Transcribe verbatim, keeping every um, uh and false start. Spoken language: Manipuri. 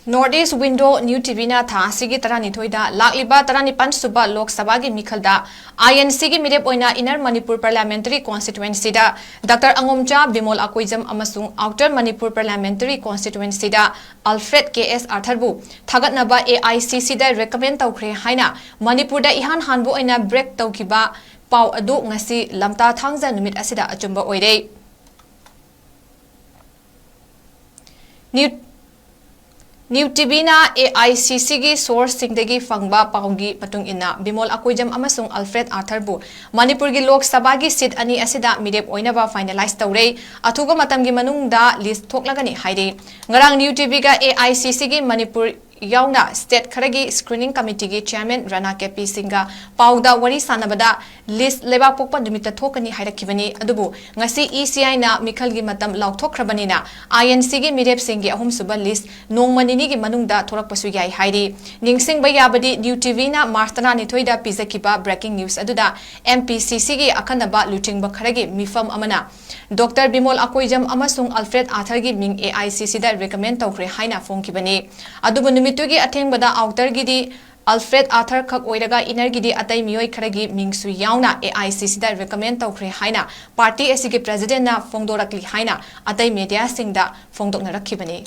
North East Window New TVꯅ ꯊꯥ ꯑꯁꯤꯒꯤ ꯇꯔꯥꯅꯤꯊꯣꯏꯗ ꯂꯥꯛꯂꯤꯕ ꯇꯔꯥꯅꯤꯄꯥꯟ ꯁꯨꯕ ꯂꯣꯛ ꯁꯚꯥꯒꯤ ꯃꯤꯈꯜꯗ INCꯒꯤ ꯃꯤꯔꯦꯞ ꯑꯣꯏꯅ Inner Manipur Parliamentary Constituencyꯗ Doctor ꯑꯉꯣꯝꯆꯥ Bimol Akoijam ꯑꯃꯁꯨꯡ Outer Manipur Parliamentary Constituencyꯗ Alfred K S Arthurꯕꯨ ꯊꯥꯒꯠꯅꯕ AICCꯗ recommend ꯇꯧꯈ꯭ꯔꯦ ꯍꯥꯏꯅ ꯃꯅꯤꯄꯨꯔꯗ ꯏꯍꯥꯟ ꯍꯥꯟꯕ ꯑꯣꯏꯅ break ꯇꯧꯈꯤꯕ ꯄꯥꯎ ꯑꯗꯨ ꯉꯁꯤ ꯂꯝꯇꯥ ꯊꯥꯡꯖ ꯅꯨꯃꯤꯠ ꯑꯁꯤꯗ ꯑꯆꯨꯝꯕ ꯑꯣꯏꯔꯦ꯫ New New TVꯅ AICCꯒꯤ sourceꯁꯤꯡꯗꯒꯤ ꯐꯪꯕ ꯄꯥꯎꯒꯤ ꯃꯇꯨꯡ ꯏꯟꯅ, ꯕꯤꯃꯣꯜ ꯑꯀꯣꯏꯖꯝ ꯑꯃꯁꯨꯡ Alfred Arthurꯕꯨ ꯃꯅꯤꯄꯨꯔꯒꯤ ꯂꯣꯛ ꯁꯚꯥꯒꯤ seat ꯑꯅꯤ ꯑꯁꯤꯗ ꯃꯤꯔꯦꯞ ꯑꯣꯏꯅꯕ finalize ꯇꯧꯔꯦ꯫ ꯑꯊꯨꯕ ꯃꯇꯝꯒꯤ ꯃꯅꯨꯡꯗ list ꯊꯣꯛꯂꯒꯅꯤ ꯍꯥꯏꯔꯤ꯫ ꯉꯔꯥꯡ New TVꯒ AICCꯒꯤ ꯃꯅꯤꯄꯨꯔ ꯌꯥꯎꯅ state ꯈꯔꯒꯤ screening committeeꯒꯤ chairman ꯔꯥꯅꯥ ꯀꯦ ꯄꯤ ꯁꯤꯡꯒ ꯄꯥꯎꯗ ꯋꯥꯔꯤ ꯁꯥꯟꯅꯕꯗ list ꯂꯩꯕꯥꯛꯄꯣꯛꯄ ꯅꯨꯃꯤꯠꯇ ꯊꯣꯛꯀꯅꯤ ꯍꯥꯏꯔꯛꯈꯤꯕꯅꯤ꯫ ꯑꯗꯨꯕꯨ ꯉꯁꯤ ECIꯅ ꯃꯤꯈꯜꯒꯤ ꯃꯇꯝ ꯂꯥꯎꯊꯣꯛꯈ꯭ꯔꯕꯅꯤꯅ INCꯒꯤ ꯃꯤꯔꯦꯞꯁꯤꯡꯒꯤ ꯑꯍꯨꯝꯁꯨꯕ list ꯅꯣꯡꯃ ꯅꯤꯅꯤꯒꯤ ꯃꯅꯨꯡꯗ ꯊꯣꯛꯂꯛꯄꯁꯨ ꯌꯥꯏ ꯍꯥꯏꯔꯤ꯫ ꯅꯤꯡꯁꯤꯡꯕ ꯌꯥꯕꯗꯤ, New TVꯅ March ꯇꯔꯥꯅꯤꯊꯣꯏꯗ ꯄꯤꯖꯈꯤꯕ breaking news ꯑꯗꯨꯗ MPCCꯒꯤ ꯑꯈꯟꯅꯕ ꯂꯨꯆꯤꯡꯕ ꯈꯔꯒꯤ ꯃꯤꯐꯝ ꯑꯃꯅ Doctor ꯕꯤꯃꯣꯜ ꯑꯀꯣꯏꯖꯝ ꯑꯃꯁꯨꯡ Alfred Arthurꯒꯤ ꯃꯤꯡ AICCꯗ recommend ꯇꯧꯈ꯭ꯔꯦ ꯍꯥꯏꯅ ꯐꯣꯡꯈꯤꯕꯅꯤ꯫ ꯑꯗꯨꯕꯨ ꯅꯨꯃꯤꯠꯇꯨꯒꯤ ꯑꯊꯦꯡꯕꯗ Outerꯒꯤꯗꯤ Alfred Arthur ꯈꯛ ꯑꯣꯏꯔꯒ Innerꯒꯤꯗꯤ ꯑꯇꯩ ꯃꯤꯑꯣꯏ ꯈꯔꯒꯤ ꯃꯤꯡꯁꯨ ꯌꯥꯎꯅ AICCꯗ recommend ꯇꯧꯈ꯭ꯔꯦ ꯍꯥꯏꯅ party ꯑꯁꯤꯒꯤ presidentꯅ ꯐꯣꯡꯗꯣꯔꯛꯂꯤ ꯍꯥꯏꯅ ꯑꯇꯩ mediaꯁꯤꯡꯗ ꯐꯣꯡꯗꯣꯛꯅꯔꯛꯈꯤꯕꯅꯤ꯫